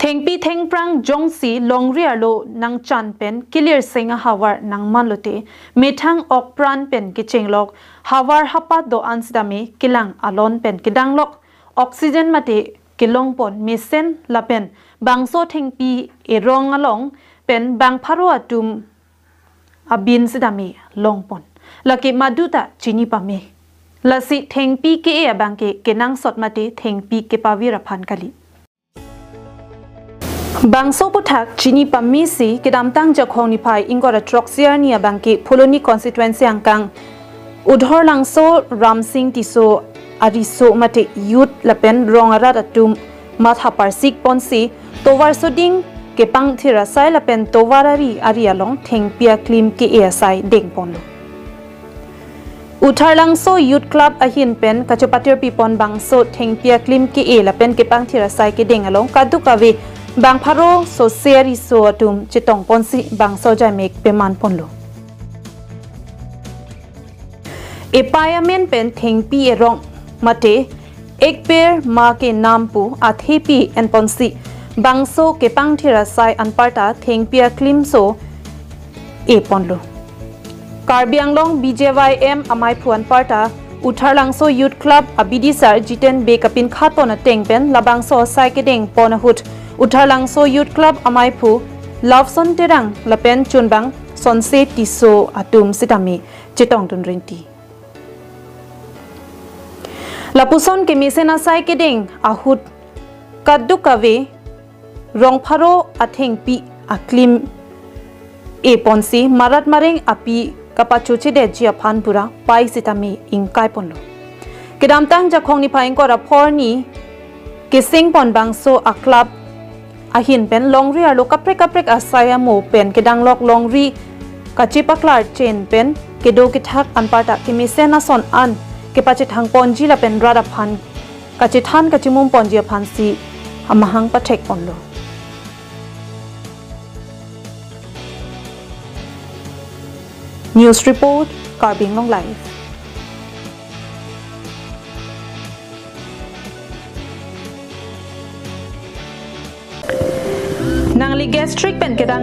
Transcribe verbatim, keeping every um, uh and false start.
Thengpi thengphrang jongsi longri arlo nangchan pen kilirseng ahavar nangmanlote, methang okpran pen kechenglok havar hapat do-an sitame kelang alon pen kedanglok oxygen mate kelongpon mesen lapen bangso thengpi erong along pen bang pharo atum abin sitame longpon. Lake maduta chini pame. Lasi thengpi ke-e abangke kenangsot mate thengpi kepavir aphan kali. Bangso aphuthak chini pamesi kedamtang Jakhong niphai ingkoi ra throksi arni abangke Phuloni constituency angkang Udhorlangso Ramsing Tisso ariso mate youth lapen rong arat atum matha parsik ponsi tovar soding kepangthir asai lapen tovar ari ari along thengpi aklim ke-e asai dengponlo. Udhorlangso Youth Club ahin pen kachopatirpi pon bangso thengpi aklim ke-e lapen kepangthir asai kedeng along kadokave bang pharo sose ariso atum chetong ponsi bangso jaimek peman ponlo. Epai amen pen thengpi erong mate Ek Ped Maa Ke Naam pu athepi enponsi bangso kepangthir asai anparta thengpi aklimso eponlo. Karbi Anglong B J Y M amaiphu anparta Udhorlangso Youth Club abidisar Jiten Bey kapinkhat pon ateng pen labangso asai kedeng pon ahut Udhorlangso Youth Club amaiphu Loveson Terang lapen chunbang Sonse Tisso atum sitame chetongdun rinti. Lapuson kemesen asai kedeng ahut kadokave rong pharo athengpi aklim eponsi marat mareng api kapachochedetji aphan pura pai sitame ingkai ponlo. Kedamtang Jakhong niphai ingkoi ra phongo arni keseng pon bangso a-club ahin pen longri arlo kaprek kaprek asai amo pen kedanglok longri kachepaklar chen pen kedo kethak anparta kemesen ason an kepachethang ponji lapen rat aphan kachethan kachimum ponji aphansi amahang pathek ponlo. News report, Karbi Anglong Live. Nangli gastric pen kedang